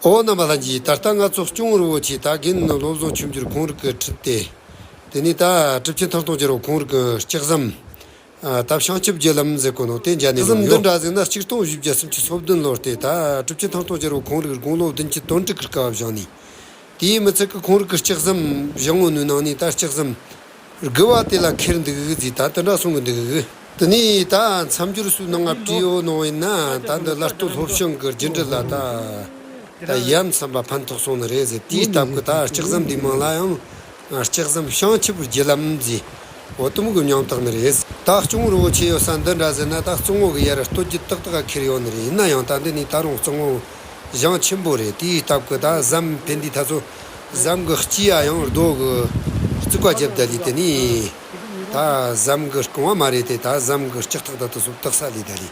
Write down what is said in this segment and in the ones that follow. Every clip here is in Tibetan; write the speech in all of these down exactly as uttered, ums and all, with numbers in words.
ཨོ་རྣམ་པ་ལྷན་རྒྱས། ད་ལྟ་ང་ཚོ་སྐྱོང་རི་བོ་ཆེ་ད་དགེ་འདུན་བློ་བཟང་ཆོས་འབྱོར་ཁོང་རིག་གི་ཁྲིད་དེ། དེ་ནས་ད་གྲུབ་ཆེན་ཐང་སྟོང་རྒྱལ་བ་ཁོང་རིག་གི་ལྕགས་ཟམ། ཨ། ད་བྱང་ཆུབ་རྒྱུད་ལམ་ཟེར་གོ་ནོ་དེ་མཇལ་ནས། ལྕགས་ཟམ་འདི་འདྲ་ཟིག་ན་གཅིག་སྟོང་བཞི་བརྒྱ་སུམ་ཅུ་སོ་བདུན་ལོ་སྟེ། ད་གྲུབ་ཆེན་ཐང་སྟོང་རྒྱལ་བ་ཁོང་རིག་དགུང་ལོ་བདུན་ཅུ་དོན་དྲུག་གི་སྐབས་བཞེངས་ནས། དེའི་མི་ཚད་ཀྱི་ཁོང་རིག་གི་ལྕགས་ཟམ་བཞེངས་ཡོད་ནོའི་ནང་ནས་ད་ལྕགས་ཟམ་དགུ་བ་དེ་ལ་ཁེལ་འདུག་ཟེར། ད་དེ་འདྲ་གསུང་གི་འདུག། དེ་ནས་ད་མཚམས་སྦྱོར་སུའི་ནང་ང་བྲིས་ཡོད་ནོ་ཡིན་ན། ད་འདི་བླ་སྟོད་ལྷོ་བྱང་གི་རྒྱུན་འགྲུལ་ལ་ད་ད་ཡ་མཚན་པ་ཕན་ཐོགས་སོང་ནི་རེད་ཟེར། དེའི་སྟབས་ཀྱིས་ད་ལྕགས་ཟམ་འདིའི་མིང་ལ་ཡང་ལྕགས་ཟམ་བྱང་ཆུབ་རྒྱུད་ལམ་ཟེར། འོ་དེ་མོ་གི་མྱིང་བཏགས་ནི་རེད། ད་སྐྱོང་རི་བོ་ཆེ་ཡོད་ས་འདི་འདྲ་ཟེར་ན། ད་གཙང་བོ་གི་ཡར་སྟོད་རྒྱུད་ཏག་ཏག་ཁེལ་ཡོད་ནི་རེད། ཡིན་ན་ཡང་ད་འདི་ནས་ད་རུང་གཙང་བོ་བྱང་ཆེན་པོ་རེད། དེའི་སྟབས་ཀྱིས་ད་ཟམ་ཕན་དུས་ད་ཚོ་ཟམ་གི་ལྕགས་ཡ་ཡང་རྡོ་གི་བརྩིགས་པ་བརྒྱབ་ད་ལི། དེ་ནས་ད་ཟམ་གི་རྐང་བ་མ་རེད་དེ། ད་ཟམ་གི་ལྕགས་ཐག་ད་དེ་ཚོ་བཏགས་ས་ལི་ད་ལི།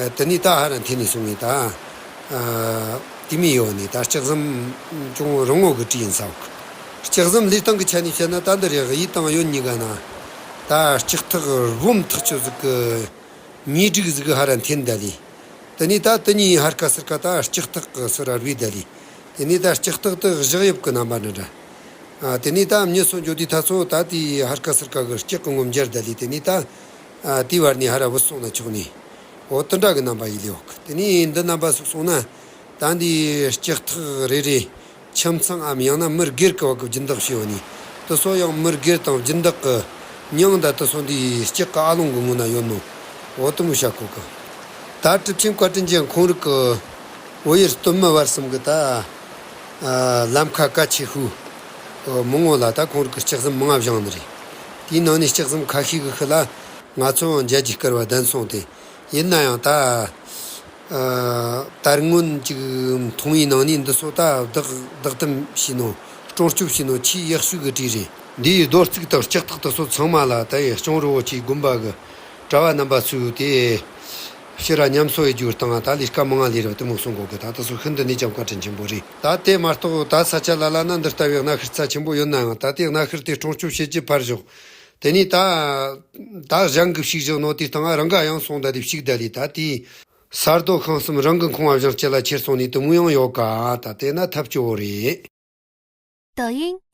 ཨ། དེ་ནས་ད་ཧ་ར་འཐེན་ནས་སོང་ངས་ད། ཨ། དེ་མོ་ཡོད་ནི། ད་ལྕགས་ཟམ་ཅུང་རིང་བོ་གི་བྲིས་ཡིན་ས་འོག། ལྕགས་ཟམ་ལུས་སྟངས་ཀྱི་ཆ་ནས་བཤད་ན། ད་འདི་རེད། གཡས་དང་གཡོན་གཉིས་ཀ་ན་ད་ལྕགས་ཐག་སྦོམ་ཐག་ཆོད་ཟིག་གི་ཉེ་དྲུག་ཟིག་གི་ཧ་ར་འཐེན་ད་ལི། དེ་ནས་ད་དེ་གཉིས་ཧར་ཁ་ཚུར་ཁ་ད་ལྕགས་ཐག་གི་ཚུར་ར་རུས་ད་ལི། དེ་ནས་ད་ལྕགས་ཐག་དེ་བཞག་ཡབ་གི་རྣམ་པ་འདྲ་འདྲ། ཨ། དེ་ནས་ད་མྱི་སོ་འགྱོ་དུས་ད་ཚོ་ད་དེའི་ཧར་ཁ་ཚུར་ཁ་གི་ལྕགས་གི་ངོ་མཇལ་ད་ལི། དེ་ནས་ད། ཨ། དེའི་བར་ནས་ཧ་ར་བུད་སོང་ན་ཆོག་ནི། འོ་དེ་འདྲ་གི་རྣམ་པ་ཡིན་ལེ་འོག། དེ་ནས་འདི་རྣམ་པ་ཟུག་སོང་ན། ད་འདི་ལྕགས་ཐག་རེ་རེ་ཁྱིམ་ཚང་ངམ་ཡང་ན་མི་སྒེར་གི་བ་གི་སྦྱིན་བདག་བྱས་ཡོད་ནི། དེ་ཚོ་ཡང་མི་སྒེར་དང་སྦྱིན་བདག་གི་མྱིང་ད་དེ་ཚོ་འདི་ལྕགས་གི་ཨ་ལོང་གི་ངོ་ན་ཡོད་ནོ། འོ་དེ་མོ་བྱ་གོ་གི། ད་གྲུབ་ཆེན་བཀའ་དྲིན་ཅན་ཁོང་རིག་གི་བོད་ཡུལ་སྟོད་སྨད་བར་གསུམ་གི་ད། ཨ། ལམ་ཁ་གལ་ཆེ་ཤོས་མི་ངོ་ལ་ད་ཁོང་རིག་གི་ལྕགས་ཟམ་མང་ང་བཞེངས་ནི་རེད། དེའི་ནང་ནས་ལྕགས་ཟམ་ཁ་ཤས་གི་ཤུལ་ལ་ང་ཚོ་མཇལ་རྒྱུའི་སྐལ་བ་ལྡན་སོང་སྟེ། ཡིན་ན་ཡང་ད། ཨ། དར་སྔོན་ཅིག་མཐོང་བའི་ནང་ནས་འདི་ཚོ་ད་བདག་བདག་དམ་བྱས་ནོ། སྲུང་སྐྱོབ་བྱས་ནོ་ཆེས་ཡག་ཤོས་གི་གྲས་རེད། འདིའི་རྡོ་རྩིག་དང་ལྕགས་ཐག་དེ་ཚོ་ཚང་མ་ལ་ད་ཡི་སྐྱོང་རི་བོ་ཆེའི་དགོན་པ་གི་གྲྭ་བ་རྣམ་པ་ཚོས་དེ་ཕྱིར་ར་ཉམས་གསོ་ཡེད་རྒྱུའི་སྟེང་ད་ལས་ཀ་མང་ང་ལས་ར་དེ་མོ་གསུང་གོ་གི། ད་དེ་ཚོ་ཤིན་ཏུ་ནས་ཀྱང་བཀའ་དྲིན་ཆེན་པོ་རེད། ད་དེ་མ་གཏོགས་ད་ས་ཆ་ལ་ལ་ན་འདི་ལྟ་བུའི་གནའ་ཤུལ་རྩ་ཆེན་པོ་ཡོད་ན་ཡང་། ད་དེ་གནའ་ཤུལ་དེ་སྲུང་སྐྱོབ་བྱེད་རྒྱུ་ཕར་ཞོག། དེ་ནས་ད་ད་གཞན་གི་བཤིག་བཞག་ནོ་དེའི་སྟེང་རང་ག་ཡང་སོང་ད་དེ་བཤིག་ད་ལི། ད་དེའི་ས་རྡོ་ཤིང་གསུམ་རང་གི་ཁང་བ་བཞེངས་རྒྱུ་ལ་ཁྱེར་སོང་ནི་དེ་མོ་ཡང་ཡོད་ཀ། ད་དེ་ན་ཐབས་སྐྱོ་བོ་རེད། 抖音